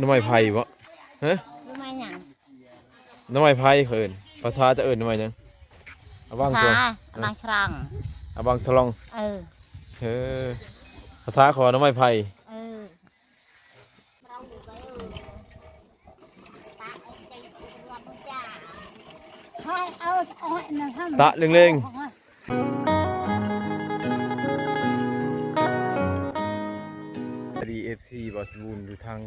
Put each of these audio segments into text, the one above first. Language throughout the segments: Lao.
ໜໍ່ໄມ້ໄຜ່ບໍ່? ຮະ? ໜໍ່ໄມ້ຫຍັງ? ໜໍ່ໄມ້ໄຜ່ເຂົາເອີ້ນ. ພາສາເຈົ້າເອີ້ນໜໍ່ໄມ້ຫຍັງ? ອາບັງ ພາສາ ຕົວະ ອາບັງຊະລັງ. ອາບັງຊະລັງ. ເອີ ເອີ ພາສາເຂົາວ່າໜໍ່ໄມ້ໄຜ່. ເອີ ໃຫ້ເອົາອ້ອຍນັ້ນຫັ້ນ ຕະເລັງໆ. ສະບາຍດີ ເອັຟຊີ ບ່າວສົມບູນ ຢູ່ທາງ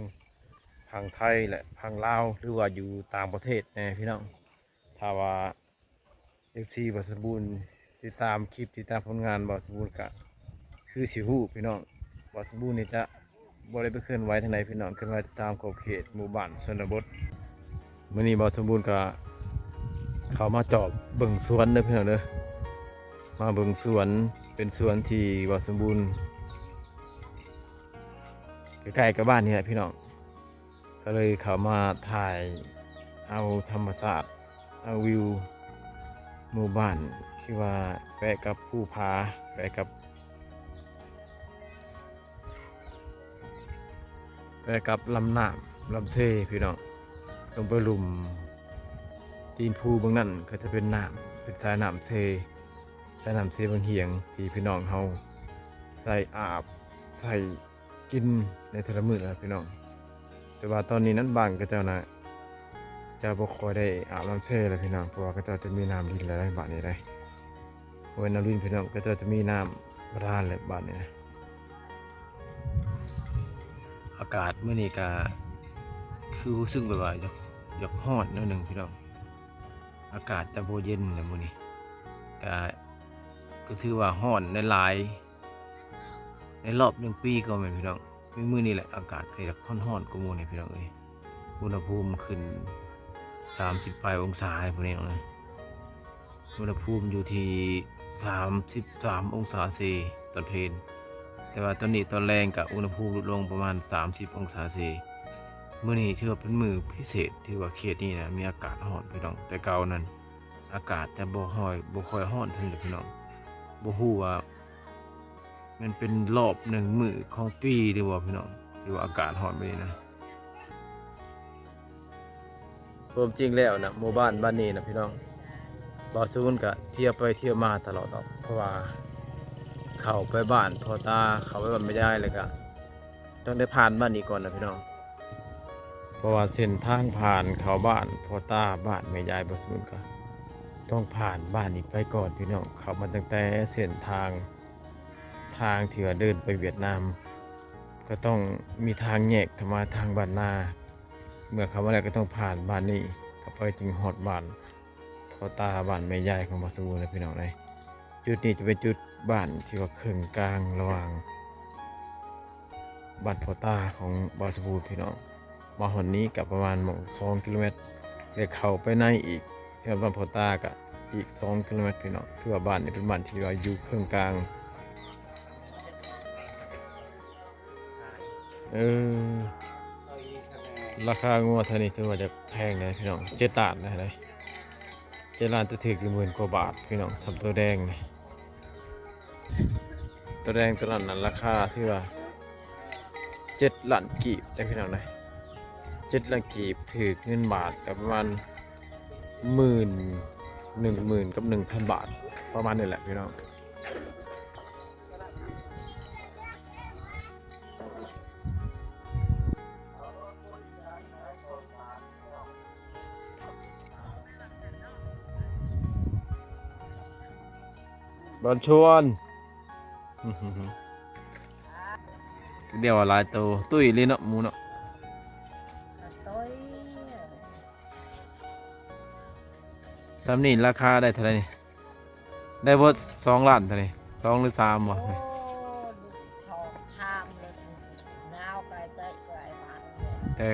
ຝັ່ງໄທ ແລະ ຝັ່ງລາວ ຫຼືວ່າຢູ່ຕ່າງປະເທດແດ່ພີ່ນ້ອງ. ຖ້າວ່າ ເອັຟຊີ ບ່າວສົມບູນ ຕິດຕາມຄລິບ ຕິດຕາມຜົນງານບ່າວສົມບູນ ກະຄືຊິຮູ້ພີ່ນ້ອງ. ບ່າວສົມບູນນີ້ຈະບໍ່ໄດ້ໄປເຄື່ອນໄຫວທາງໃດພີ່ນ້ອງ, ເຄື່ອນໄຫວຕາມຂອບເຂດໝູ່ບ້ານຊົນນະບົດ. ມື້ນີ້ບ່າວສົມບູນກະເຂົ້າມາຈອບເບິ່ງສວນເດີພີ່ນ້ອງເດີ. ມາເບິ່ງສວນ ເປັນສວນທີ່ບ່າວສົມບູນ ໃກ້ໆກັບບ້ານນີ້ແຫຼະພີ່ນ້ອງ. ກໍເລີຍເຂົ້າມາຖ່າຍເອົາທຳມະຊາດ ເອົາວິວໝູ່ບ້ານທີ່ວ່າແປະກັບພູຜາ ແປະກັບ ແປະກັບລຳນ້ຳລຳເຊພີ່ນ້ອງ. ລົງໄປລຸ່ມຕີນພູເບື້ອງນັ້ນກໍຈະເປັນນ້ຳ ເປັນສາຍນ້ຳເຊ ສາຍນ້ຳເຊວັງຫຽງ ທີ່ພີ່ນ້ອງເຮົາໃຊ້ອາບ ໃຊ້ ກິນໃນແຕ່ລະມື້ນະພີ່ນ້ອງ. ແຕ່ວ່າຕອນນີ້ນັ້ນບ້ານເຂົາເຈົ້ານະ ຈະບໍ່ຄ່ອຍໄດ້ອາບນ້ຳແຊ່ແລ້ວພີ່ນ້ອງ, ເພາະວ່າເຂົາເຈົ້າຈະມີນ້ຳລິນແລ້ວບາດນີ້ໄດ໋. ບໍ່ແມ່ນນ້ຳລິນພີ່ນ້ອງ, ເຂົາເຈົ້າຈະມີນ້ຳບາດານແລ້ວບາດນີ້ນະ. ອາກາດມື້ນີ້ກະຄືຮູ້ສຶກແບບວ່າຢາກ ຢາກຮ້ອນໜ້ອຍໜຶ່ງພີ່ນ້ອງ, ອາກາດຈະບໍ່ເຢັນແລ້ວມື້ນີ້ ກະ ກະຖືວ່າຮ້ອນຫຼາຍໆ ໃນລອບໜຶ່ງປີກໍແມ່ນພີ່ນ້ອງ. ມີມື້ນີ້ແຫຼະ ອາກາດກໍຢາກຮ້ອນໆກວ່າໝູ່ນີ້ພີ່ນ້ອງເອີຍ. ອຸນຫະພູມຂຶ້ນສາມສິບປາຍອົງສາພຸ້ນນີ້ເນາະ, ອຸນຫະພູມຢູ່ທີ່ສາມສິບສາມອົງສາເຊຕອນເພນ, ແຕ່ວ່າຕອນນີ້ຕອນແລງກະອຸນຫະພູມຫຼຸດລົງປະມານສາມສິບອົງສາເຊ. ມື້ນີ້ຖືວ່າເປັນມື້ພິເສດ ຖືວ່າເຂດນີ້ນະມີອາກາດຮ້ອນພີ່ນ້ອງ, ແຕ່ເກົ່ານັ້ນອາກາດຈະບໍ່ຄ່ອຍ ບໍ່ຄ່ອຍຮ້ອນເທົ່າໃດພີ່ນ້ອງ. ບໍ່ຮູ້ວ່າ ມັນເປັນລອບໜຶ່ງມື້ຂອງປີຫຼືບໍ່ພີ່ນ້ອງ ທີ່ວ່າອາກາດຮ້ອນແບບນີ້ນະ. ຄວາມຈິງແລ້ວນະ ໝູ່ບ້ານບ້ານນີ້ນະພີ່ນ້ອງ ບ່າວສູນກະທ່ຽວໄປທ່ຽວມາຕະຫຼອດດອກ, ເພາະວ່າເຂົ້າໄປບ້ານພໍ່ຕາ ເຂົ້າໄປບ້ານແມ່ຍາຍ ແລ້ວກະ ຕ້ອງໄດ້ຜ່ານບ້ານນີ້ກ່ອນນະພີ່ນ້ອງ, ເພາະວ່າເສັ້ນທາງຜ່ານເຂົ້າບ້ານພໍ່ຕາ ບ້ານແມ່ຍາຍ ບ່າວສູນກະຕ້ອງຜ່ານບ້ານນີ້ໄປກ່ອນພີ່ນ້ອງ. ເຂົ້າມາຕັ້ງແຕ່ເສັ້ນທາງ ທາງທີ່ວ່າເດີນໄປຫວຽດນາມ ກໍຕ້ອງມີທາງແຍກເຂົ້າມາທາງບ້ານນາ, ເມື່ອເຂົ້າມາແລ້ວກໍຕ້ອງຜ່ານບ້ານນີ້ເຂົ້າໄປ ຈຶ່ງຮອດບ້ານພໍ່ຕາ ບ້ານແມ່ຍາຍຂອງບ່າວສູນນະພີ່ນ້ອງເອີຍ. ຈຸດນີ້ຈະເປັນຈຸດບ້ານທີ່ວ່າເຄິ່ງກາງລະຫວ່າງບ້ານພໍ່ຕາຂອງບ່າວສົມບູນພີ່ນ້ອງ. ມາຮອດນີ້ກໍປະມານໝ່ອງສອງກິໂລແມັດ ແລະ ເຂົ້າໄປໃນອີກ ເຊິ່ງບ້ານພໍ່ຕາກໍອີກສອງກິໂລແມັດພີ່ນ້ອງ. ຖືວ່າບ້ານນີ້ເປັນບ້ານທີ່ວ່າຢູ່ເຄິ່ງກາງ. ເອີ ລາຄາງົວເທົ່ານີ້ຖືວ່າຈະແພງເດ້ພີ່ນ້ອງ, ເຈັດລ້ານນະ ເຈັດລ້ານ ແຕ່ຖືກຢູ່ໝື່ນກວ່າບາດພີ່ນ້ອງ. ສ່ຳໂຕແດງນີ້ ໂຕແດງໂຕນັ້ນນະ ລາຄາຖືວ່າເຈັດລ້ານກີບເດ້ພີ່ນ້ອງເດ້, ເຈັດລ້ານກີບ ຖືກເງິນບາດກໍປະມານໝື່ນ ໜຶ່ງໝື່ນກັບໜຶ່ງພັນບາດ ປະມານນີ້ແຫຼະພີ່ນ້ອງ. ບ້ານຊວນ ດຽວວ່າຫຼາຍໂຕ ຕຸ້ຍເລີຍເນາະ ໝູເນາະ. ສ່ຳນີ້ລາຄາໄດ້ເທົ່າໃດນີ້? ໄດ້ເບິດສອງລ້ານເທົ່ານີ້ ສອງຫຼືສາມບໍ່? ໂອ້ ສອງສາມເລີຍ ງາວໄກໄກ ເອີ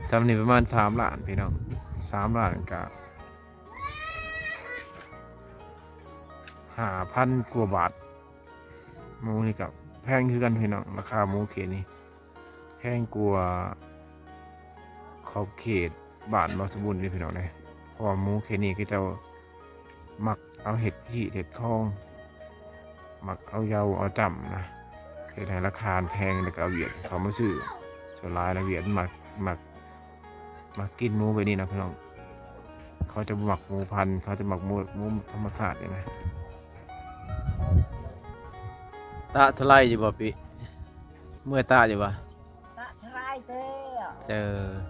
ສ່ຳນີ້ປະມານສາມລ້ານພີ່ນ້ອງ, ສາມລ້ານກະຫ້າພັນກວ່າບາດ. ໝູນີ້ກະແພງຄືກັນພີ່ນ້ອງ, ລາຄາໝູເຂດນີ້ ແພງກວ່າຂອບເຂດບ້ານບ່າວສົມບູນເດ້ພີ່ນ້ອງເດ້, ເພາະວ່າໝູເຂດນີ້ເຂົາເຈົ້າມັກເອົາເຮັດຮີດເຮັດຄອງ, ມັກເອົາເຍົາເອົາຈ້ຳນະ, ເຮັດໃຫ້ລາຄາມັນແພງ ແລ້ວກໍເອົາຫວຽດເຂົ້າມາຊື້. ສ່ວນຫຼາຍລະຫວຽດມັນມັກ ມັກ ມັກກິນໝູແບບນີ້ນະພີ່ນ້ອງ. ເຂົາຈະບໍ່ມັກໝູພັນ ເຂົາຈະມັກໝູ ໝູທຳມະຊາດນີ້ນະ. ຕະສະໄລຢູ່ບໍ່ປິ? ເມື່ອຍຕະຢູ່ບໍ່? ຕະສະໄລເດ້. ເຈີ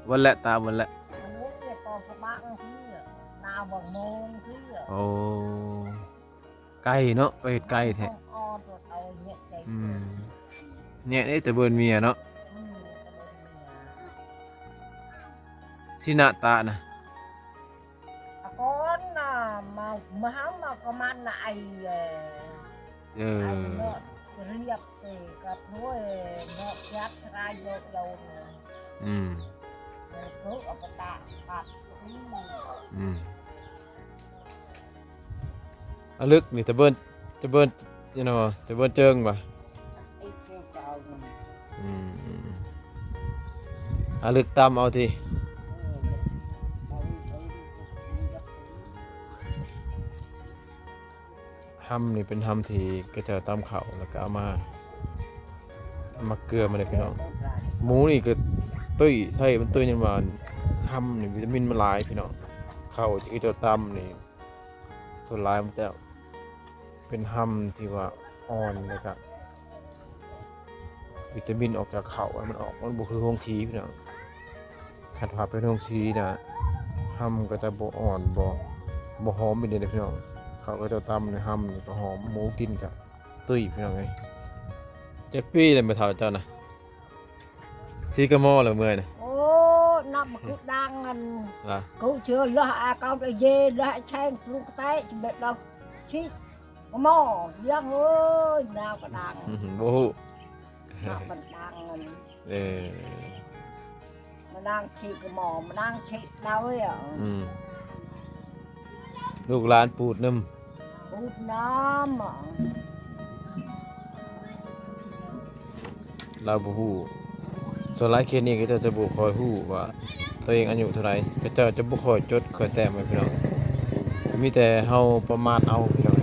ວັນແລະ ຕະວັນແລະ. ໂອ້ຍ ຕອນສະບາຍຄື ນາວບັງໂມງຄື. ໂອ້ ໄກເນາະ ໄປເຮັດໄກແທ້. ອອດ ອອດ ເອົາແຍະໃສ່ ອືມ ແຍະເດ້ ແຕ່ເບິ່ນເມຍເນາະ. ອືມ ແຕ່ເບິ່ນເມຍ. ຊິນະຕະນະ ອາກອນນະ ມາ ມາຫາມາກະມັນນະໄອ ເອີ ໄອເນາະ ລຽບເຕກັບໂຫຍເນາະ ຈັດສະລາຍໂຍກໂຍນ. ອືມ ເອີ ເກີດອະປະຕະປັດ. ອືມ ອາລຶກນີ້ ຕະເບີນ ຕະເບີນ ນີ້ນະ ຕະເບີນເຈີງບໍ່? ອືມ ອາລຶກຕຳເອົາຕິ. ຫຳນີ້ເປັນຫຳທີ່ເຂົາເຈົ້າຕຳເຂົ້າ ແລ້ວກໍເອົາມາ ເອົາມາເກືອມາເດ້ພີ່ນ້ອງ. ໝູນີ້ກໍຕຸ້ຍ ໃຊ້ມັນຕຸ້ຍຍັງວ່າ ຫຳນີ້ວິຕາມິນມັນຫຼາຍພີ່ນ້ອງ. ເຂົ້າທີ່ເຂົາເຈົ້າຕຳນີ້ ສ່ວນຫຼາຍມັນຈະເປັນຫຳທີ່ວ່າອ່ອນ ແລ້ວກະວິຕາມິນອອກຈາກເຂົ້າມັນອອກ ມັນບໍ່ຄືໂຮງສີພີ່ນ້ອງ. ຄັນວ່າເປັນໂຮງສີນະ ຫຳກໍຈະບໍ່ອ່ອນ ບໍ່ ບໍ່ຫອມປານໃດເດ້ພີ່ນ້ອງ. ເຂົາກໍເຈົ້າຕຳໃນຫຳນີ້ກໍຫອມ ໝູກິນກະຕຸ້ຍພີ່ນ້ອງເອີຍ. ຈັກປີແລ້ວແມ່ເຖົ້າເຈົ້ານະ? ສີ່ກະມໍແລ້ວເມື່ອຍນະ. ໂອ້ ນັບຄືດັງອັນ ລະ ກູເຊື່ອລະອາເກົາເຢລະແຊງປຸງແຕະຊິເບັດລະຊິກະມໍ ຍຽງເອີຍ ນາວກະດັງ ບໍ່ຮູ້ ນັບມັນດັງອັນ ເອີ ມານັ່ງຊິກະມໍ ມານັ່ງຊິດາວເອີຍ. ອືມ ລູກຫຼານປູດນຳ ປູດນຳ ລາວບໍ່ຮູ້. ສ່ວນຫຼາຍເຂດນີ້ເຂົາເຈົ້າຈະບໍ່ຄ່ອຍຮູ້ວ່າຕົວເອງອາຍຸເທົ່າໃດ ເຂົາເຈົ້າຈະບໍ່ຄ່ອຍຈົດຄ່ອຍແຕ້ມໃຫ້ພີ່ນ້ອງ. ມີແຕ່ເຮົາປະມາດເອົາພີ່ນ້ອງ.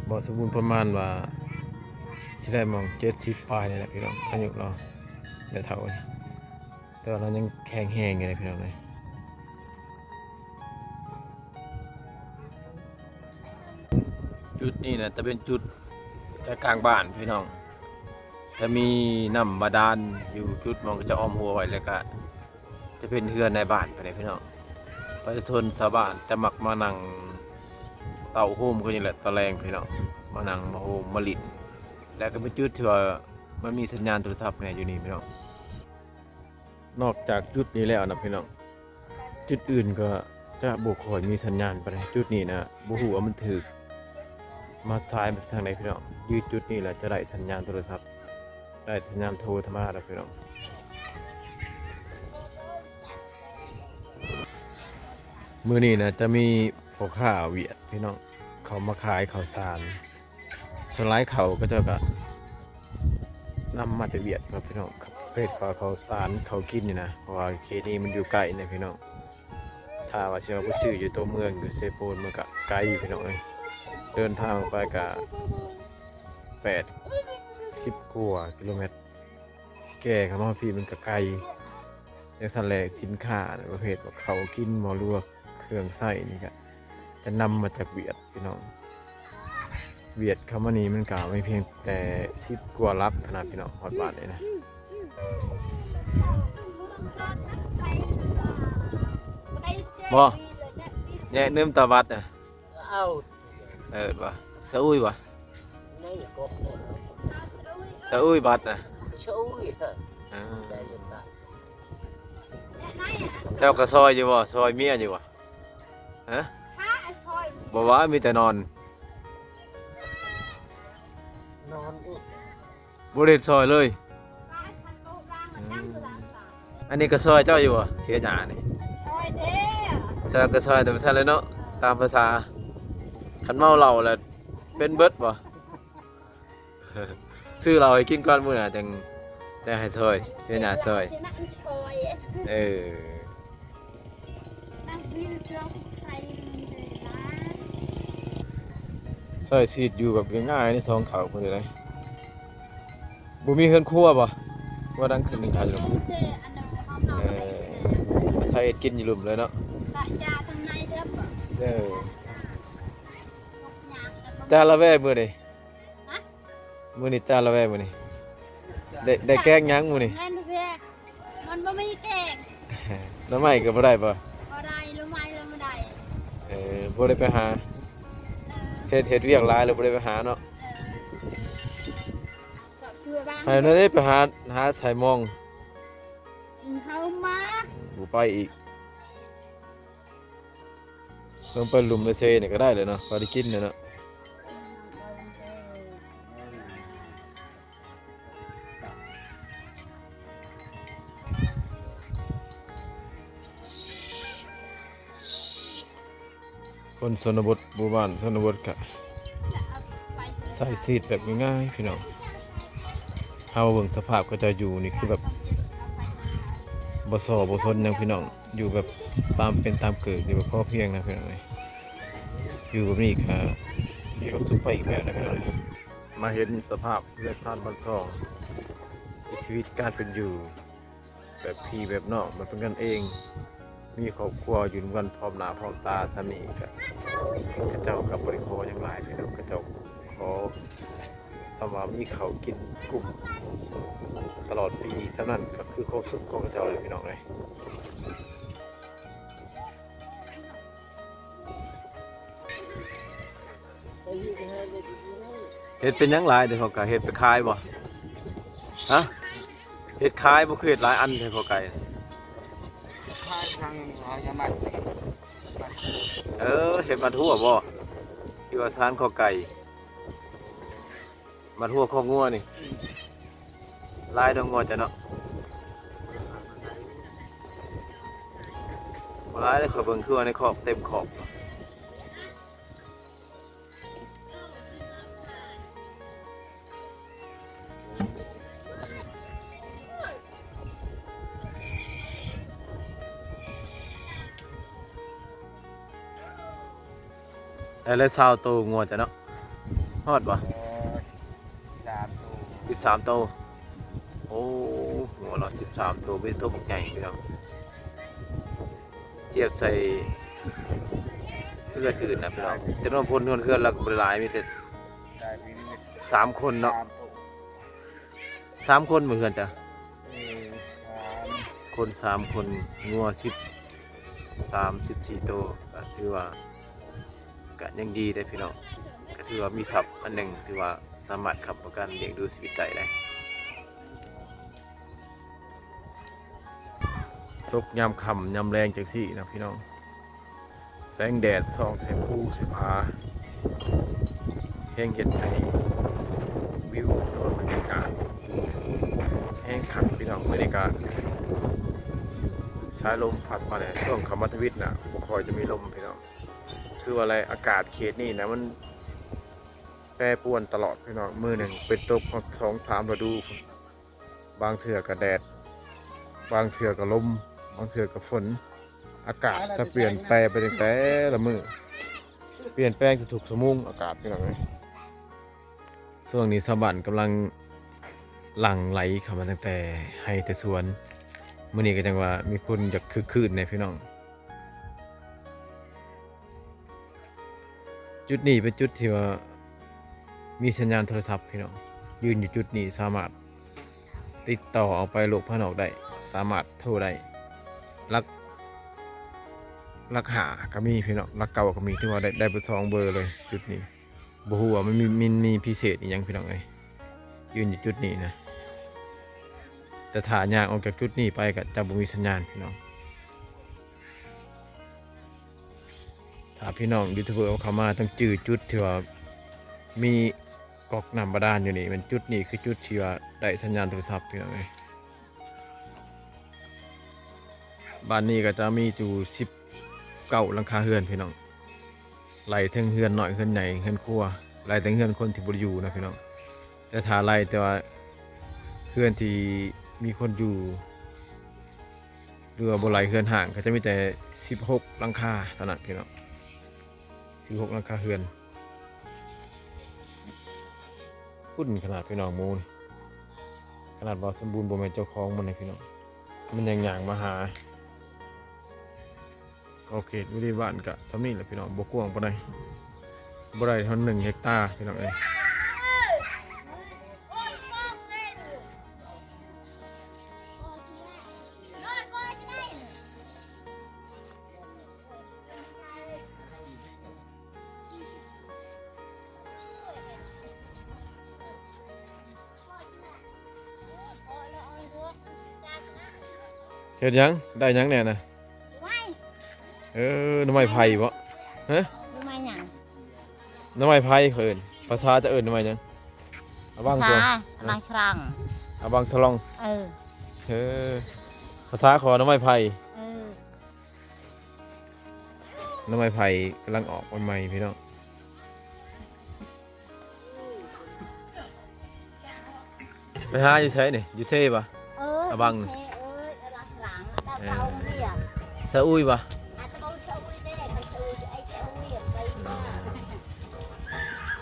ບໍ່ສົມບູນປະມານວ່າ ຊິໄດ້ໝ່ອງເຈັດສິບປາຍນີ້ແຫຼະພີ່ນ້ອງ ອາຍຸລາວ ແມ່ເຖົ້ານີ້ ແຕ່ວ່າລາວຍັງແຂງແຮງຢູ່ເດ້ພີ່ນ້ອງເອີຍ. ຈຸດນີ້ນະຈະເປັນຈຸດໃຈກາງບ້ານພີ່ນ້ອງ ຈະມີນ້ຳບາດານຢູ່ຈຸດໝ່ອງເຂົາເຈົ້າອ້ອມຮົ້ວໄວ້ ແລ້ວກະ ຈະເປັນເຮືອນນາຍບ້ານໄປເດ້ພີ່ນ້ອງ. ປະຊາຊົນຊາວບ້ານຈະມັກມານັ່ງເຕົ້າໂຮມກັນຢູ່ແຫຼະຕອນແລງພີ່ນ້ອງ ມານັ່ງມາໂຮມມາຫຼິ້ນ ແລະກໍເປັນຈຸດທີ່ວ່າມັນມີສັນຍານໂທລະສັບແດ່ຢູ່ນີ້ພີ່ນ້ອງ. ນອກຈາກຈຸດນີ້ແລ້ວນະພີ່ນ້ອງ ຈຸດອື່ນກໍຈະບໍ່ຄ່ອຍມີສັນຍານປານໃດ. ຈຸດນີ້ນະ ບໍ່ຮູ້ວ່າມັນຖືກມາສາຍມາທາງໃດພີ່ນ້ອງ. ຢູ່ຈຸດນີ້ແຫຼະຈະໄດ້ສັນຍານໂທລະສັບ ໄດ້ສັນຍານໂທທຳມະດາດອກພີ່ນ້ອງ. ມື້ນີ້ນະຈະມີພໍ່ຄ້າຫວຽດພີ່ນ້ອງ ເຂົາມາຂາຍເຂົ້າສານ. ສ່ວນຫຼາຍເຂົ້າເຂົາເຈົ້າກະນຳມາແຕ່ຫວຽດເນາະພີ່ນ້ອງ ປະເພດເຂົ້າສານເຂົ້າກິນນີ້ນະ ເພາະວ່າເຂດນີ້ມັນຢູ່ໄກນະພີ່ນ້ອງ. ຖ້າວ່າຊິເອົາໄປຊື້ຢູ່ຕົວເມືອງຢູ່ເຊໂປນ ມັນກະໄກພີ່ນ້ອງເອີຍ ເດີນທາງໄປກະແປດສິບກວ່າກິໂລແມັດ. ແກ່ເຂົ້າມາພີ້ມັນກະໄກ. ຈັ່ງຊັ້ນແຫຼະ ສິນຄ້າປະເພດເຂົ້າກິນບໍ່ ຫຼືວ່າເຄື່ອງໃຊ້ນີ້ກະຈະນຳມາຈາກຫວຽດພີ່ນ້ອງ. ຫວຽດເຂົ້າມານີ້ມັນກະມີພຽງແຕ່ສິບກວ່າຫຼັກເທົ່ານັ້ນພີ່ນ້ອງ ຮອດບ້ານນີ້ນະ. ບໍ່ ແຍະເນີມຕາວັດນະ. ເອີ ເອີ້ນວ່າສະອຸຍຫວາ? ສະອຸຍບັດນະ. ສະອຸຍເອີ ເຈົ້າກໍຊ່ອຍຢູ່ບໍ່? ຊ່ອຍເມຍຢູ່ບໍ່? ຮະ? ບໍ່ວ່າ ມີແຕ່ນອນ ນອນອີກ. ບໍ່ໄດ້ຊ່ອຍເລີຍ. ອືມ ອັນນີ້ກໍຊ່ອຍເຈົ້າຢູ່ບໍ່? ເສຍຫຍ້ານີ້ ຊ່ອຍເດ້. ຊ່ອຍກໍຊ່ອຍແຕ່ບໍ່ທັນແລ້ວເນາະ ຕາມພາສາ. ຄັນເມົາເຫຼົ້າແລ້ວເປັນເບິດບໍ່? ຊື້ເຫຼົ້າໃຫ້ກິນກ່ອນ ມື້ໜ້າຈັ່ງ ຈັ່ງໃຫ້ຊ່ອຍ ເສຍຫຍ້າຊ່ອຍ. ເອີ. ນັ່ງວິນເຄື່ອງໄຟມັນເດີລະ. ໃຊ້ຊີວິດຢູ່ແບບງ່າຍໆ ໃນຊ່ອງເຂົາພຸ້ນເດ້. ບໍ່ມີເຮືອນຄົວບໍ່? ວ່າດັງຂຶ້ນໃນໄທເນາະ. ເອີ ໃຊ້ເຮັດກິນຢູ່ລຸ່ມເລີຍເນາະ. ເອີ ຈາລະແວມື້ນີ້. ຮະ? ມື້ນີ້ຈາລະແວມື້ນີ້ ໄດ້ ໄດ້ແກງຫຍັງມື້ນີ້? ແມ່ນແທ້ ມັນບໍ່ມີແກງ. ໜໍ່ໄມ້ກໍບໍ່ໄດ້ບໍ່? ບໍ່ໄດ້ ໜໍ່ໄມ້ລະບໍ່ໄດ້. ເອີ ບໍ່ໄດ້ໄປຫາ. ເອີ ເຮັດ ເຮັດວຽກຫຼາຍລະບໍ່ໄດ້ໄປຫາເນາະ. ເອີ ໃຫ້ນັ້ນເດ້ ໄປຫາ ຫາໃສ່ມອງ. ອືມ ເຮົາມາ ບໍ່ໄປອີກ. ລົງໄປລຸ່ມໄປເຊນີ້ກໍໄດ້ແຫຼະເນາະ ພໍໄດ້ກິນແຫຼະເນາະ. ຄົນຊົນນະບົດ ໝູ່ບ້ານຊົນນະບົດກະໃຊ້ຊີວິດແບບງ່າຍໆ ພີ່ນ້ອງ. ເຮົາເບິ່ງສະພາບເຂົາເຈົ້າຢູ່ນີ້ ຄືແບບບໍ່ສໍ້ບໍ່ສົນຫຍັງ ພີ່ນ້ອງ. ຢູ່ແບບຕາມເປັນຕາມເກີດ ຢູ່ແບບພໍພຽງນະພີ່ນ້ອງເອີຍ. ຢູ່ແບບນີ້ກະມີຄວາມສຸກໄປອີກແບບນະພີ່ນ້ອງ. ມາເຫັນສະພາບເຮືອນຊານບ້ານຊ່ອງ ຊີວິດການເປັນຢູ່ແບບພີ່ແບບນ້ອງ ແບບເປັນກັນເອງ ມີຄອບຄົວຢູ່ນຳກັນພ້ອມໜ້າພ້ອມຕາສ່ຳນີ້ ກະເຂົາເຈົ້າກະບໍ່ໄດ້ຂໍຫຍັງຫຼາຍພີ່ນ້ອງ. ເຂົາເຈົ້າຂໍສ່ຳວ່າມີເຂົ້າກິນກຸ້ມຕະຫຼອດປີສ່ຳນັ້ນ ກະຄືຄວາມສຸກຂອງເຂົາເຈົ້າເລີຍພີ່ນ້ອງເອີຍ. ເຮັດເປັນຫຍັງຫຼາຍແທ້ ເຂົາໄກ່ ເຮັດໄປຂາຍບໍ່? ຮະ? ເຮັດຂາຍບໍ່ ຄືເຮັດຫຼາຍອັນແທ້ ເຂົາໄກ່? ຂາຍທາງເຮົາຢາມັດ ເອີ ເຮັດມັດຫົວບໍ່? ທີ່ວ່າຊານເຂົາໄກ່ ມັດຫົວຄອກງົວນີ້ ອືມ ຫຼາຍດອກງົວເຈົ້າເນາະ. ບໍ່ຫຼາຍເດ້ ຂ້ອຍເບິ່ງຄືວ່າໃນຄອກເຕັມຄອກ. ໄດ້ແລ້ວຊາວໂຕງົວເຈົ້າເນາະ. ຮອດບໍ່? ເອີ ສິບສາມໂຕ ສິບສາມໂຕ. ໂອ້ ງົວລາວສິບສາມໂຕ ມີໂຕບັກໃຫຍ່ພີ່ນ້ອງ. ທຽບໃສ່ເຮືອນອື່ນນະພີ່ນ້ອງ ແຕ່ນອນພົນເຮືອນ ເຮືອນລາວກໍບໍ່ໄດ້ຫຼາຍ ມີແຕ່ສາມຄົນເນາະ. ສາມຄົນບໍ່ເຮືອນເຈົ້າ? ເອີ ສາມ ຄົນສາມຄົນ ງົວສິບສາມ ສິບສີ່ໂຕ ກໍຖືວ່າ ກະຍັງດີເດ້ພີ່ນ້ອງ. ກະຖືວ່າມີຊັບອັນໜຶ່ງ ຖືວ່າສາມາດຄ້ຳປະກັນລ້ຽງດູຊີວິດໄດ້ເດ້. ຕົກຍາມຄ່ຳຍາມແລງຈັ່ງຊີ້ນະພີ່ນ້ອງ ແສງແດດສ່ອງໃສ່ພູໃສ່ຜາ ແຮ່ງເຮັດໃຫ້ວິວ ຫຼືວ່າບັນຍາກາດແຮ່ງຄັກພີ່ນ້ອງ. ມື້ນີ້ກະສາຍລົມພັດມາແລ້ວ ຊ່ວງເຂົ້າມາທຳອິດນະ ບໍ່ຄ່ອຍຈະມີລົມພີ່ນ້ອງ. ຄືວ່າແຫຼະ ອາກາດເຂດນີ້ນະ ມັນແປປວນຕະຫຼອດພີ່ນ້ອງ. ມື້ໜຶ່ງເປັນຕົກຮອດສອງສາມລະດູ ບາງເທື່ອກະແດດ ບາງເທື່ອກະລົມ ບາງເທື່ອກະຝົນ. ອາກາດຈະປ່ຽນແປງໄປຕັ້ງແຕ່ລະມື້ ປ່ຽນແປງທຸກໆຊົ່ວໂມງ ອາກາດພີ່ນ້ອງເອີຍ. ຊ່ວງນີ້ຊາວບ້ານກຳລັງຫຼັ່ງໄຫຼເຂົ້າມາຕັ້ງແຕ່ໄຮ່ແຕ່ສວນ. ມື້ນີ້ກໍຈັ່ງວ່າມີຄົນຢາກຄຶກຄື້ນແດ່ພີ່ນ້ອງ. ຈຸດນີ້ເປັນຈຸດທີ່ວ່າມີສັນຍານໂທລະສັບພີ່ນ້ອງ. ຢືນຢູ່ຈຸດນີ້ສາມາດຕິດຕໍ່ອອກໄປໂລກພາຍນອກໄດ້ ສາມາດໂທໄດ້. ຫຼັກ ຫຼັກຫ້າກໍມີພີ່ນ້ອງ ຫຼັກເກົ້າກໍມີ ຖືວ່າໄດ້ ໄດ້ເບີສອງເບີເລີຍຈຸດນີ້. ບໍ່ຮູ້ວ່າມັນມີ ມັນມີພິເສດອີ່ຫຍັງພີ່ນ້ອງເອີຍ ຢືນຢູ່ຈຸດນີ້ນະ. ແຕ່ຖ້າຍ່າງອອກຈາກຈຸດນີ້ໄປກໍຈະບໍ່ມີສັນຍານພີ່ນ້ອງ. ຖ້າພີ່ນ້ອງຢູທູບເບີເຂົ້າມາຕ້ອງຈື່ຈຸດທີ່ວ່າມີ ກອກນ້ຳບາດານຢູ່ນີ້ ແມ່ນຈຸດນີ້ຄືຈຸດທີ່ວ່າໄດ້ສັນຍານໂທລະສັບພີ່ນ້ອງເອີຍ. ບ້ານນີ້ກໍຈະມີຢູ່ສິບເກົ້າຫຼັງຄາເຮືອນພີ່ນ້ອງ ໄລ່ເຖິງເຮືອນນ້ອຍເຮືອນໃຫຍ່ເຮືອນຄົວ ໄລ່ເຖິງເຮືອນຄົນທີ່ບໍ່ໄດ້ຢູ່ນະພີ່ນ້ອງ. ແຕ່ຖ້າໄລ່ແຕ່ວ່າເຮືອນທີ່ມີຄົນຢູ່ ຫຼືວ່າບໍ່ໄລ່ເຮືອນຮ້າງ ກໍຈະມີແຕ່ສິບຫົກຫຼັງຄາເທົ່ານັ້ນພີ່ນ້ອງ ສິບຫົກຫຼັງຄາເຮືອນ. ຂຸ້ນຂະໜາດພີ່ນ້ອງ ໝູນີ້ ຂະໜາດວ່າສົມບູນບໍ່ແມ່ນເຈົ້າຂອງມັນນະພີ່ນ້ອງ ມັນຍັງຍ່າງມາຫາ. ຂອບເຂດບໍລິເວນບ້ານກະສ່ຳນີ້ແຫຼະພີ່ນ້ອງ ບໍ່ກວ້າງປານໃດ ບໍ່ໄດ້ຮອດໜຶ່ງເຮັກຕາພີ່ນ້ອງເອີຍ. ເຮັດຫຍັງ? ໄດ້ຫຍັງແດ່ນະ? ໜໍ່ໄມ້ ເອີ ໜໍ່ໄມ້ໄຜ່ບໍ່? ຮະ? ໜໍ່ໄມ້ຫຍັງ? ໜໍ່ໄມ້ໄຜ່ເຂົາເອີ້ນ. ພາສາເຈົ້າເອີ້ນໜໍ່ໄມ້ຫຍັງ? ອາບັງ ພາສາ ຕົວະ ອາບັງສະລັອງ ອາບັງສະລັອງ. ເອີ ເອີ ພາສາເຂົາວ່າໜໍ່ໄມ້ໄຜ່. ເອີ ໜໍ່ໄມ້ໄຜ່ກຳລັງອອກໃໝ່ໆ ພີ່ນ້ອງ. ໄປຫາຢູ່ໃສນີ້? ຢູ່ເຊບໍ່? ເອີ ອາບັງ ຢູ່ເຊ ເອີຍ ອາບັງສະລັອງ ເອີ ເຕົາເວຍ ສະອຸຍບໍ່? ອາດຈະບໍ່ສະອຸຍເດ້ ຄັນສະອຸຍ ໄອ້ສະອຸຍໄປມາ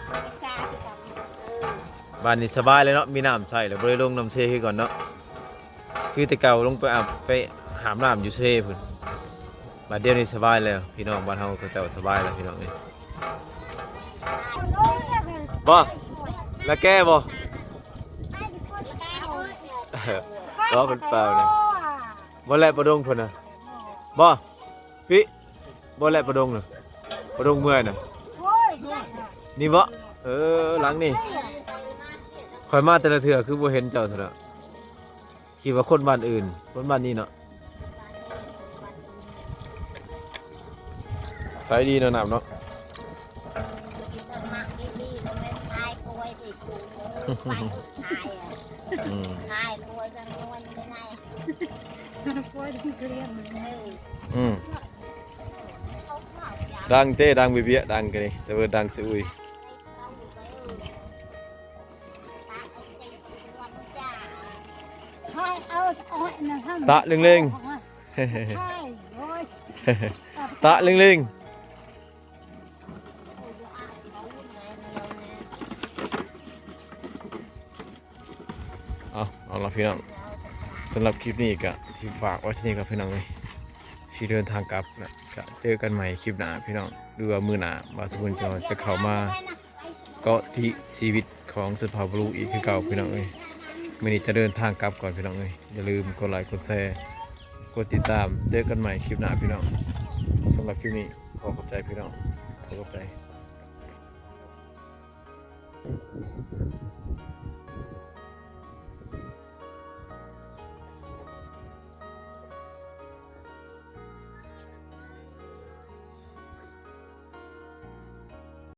ໄປກາຄືກັນ ເອີ ບ້ານນີ້ສະບາຍເລີຍເນາະ ມີນ້ຳໃຊ້ແລ້ວ ບໍ່ໄດ້ລົງນ້ຳເຊຄືກ່ອນເນາະ. ຄືແຕ່ເກົ່າລົງໄປອາບ ໄປຫາບນ້ຳຢູ່ເຊພຸ້ນ ບາດດຽວນີ້ສະບາຍແລ້ວ ພີ່ນ້ອງບ້ານເຮົາເຂົາເຈົ້າສະບາຍແລ້ວ ພີ່ນ້ອງເອີຍ. ບໍ່? ລະແກ່ບໍ່? ບໍ່ ເພິ່ນເປົ່ານະ ບໍ່ແລະປະດົງເພິ່ນນະ ບໍ່? ປິ ບໍ່ແລະປະດົງນະ ປະດົງເມື່ອຍນະ ນີ້ບໍ່? ເອີ ຫຼັງນີ້ ຂ້ອຍມາແຕ່ລະເທື່ອຄືບໍ່ເຫັນເຈົ້າຊັ້ນນະ. ຄິດວ່າຄົນບ້ານອື່ນ ຄົນບ້ານນີ້ເນາະ. ໃສດີເນາະ ນ້ຳເນາະ. ອືມ ອືມ ດັງເຕ້ ດັງເບ້ຍໆ ດັງກະນີ້ ແຕ່ວ່າດັງສະອຸຍ. ຕະເລັງໆ ຕະເລັງໆ. ເອົາ ເອົາລະພີ່ນ້ອງ ສຳລັບຄລິບນີ້ກະຊິຝາກໄວ້ເທົ່ານີ້ກ່ອນພີ່ນ້ອງເອີຍ ຊິເດີນທາງກັບລະ ກະເຈີກັນໃໝ່ຄລິບໜ້າພີ່ນ້ອງ ຫຼືວ່າມື້ໜ້າ ບ່າວສະບຸນຈະເຂົ້າມາ ເກາະຕິຊີວິດຂອງຊົນເຜົ່າບະລຸອີກຄືເກົ່າພີ່ນ້ອງເອີຍ. ມື້ນີ້ຈະເດີນທາງກັບກ່ອນພີ່ນ້ອງເອີຍ. ຢ່າລືມກົດໄລກົດແຊ ກົດຕິດຕາມ. ເຈີກັນໃໝ່ຄລິບໜ້າພີ່ນ້ອງ. ສຳລັບຄລິບນີ້ຂໍຂອບໃຈພີ່ນ້ອງ. ຂໍຂອບໃຈ.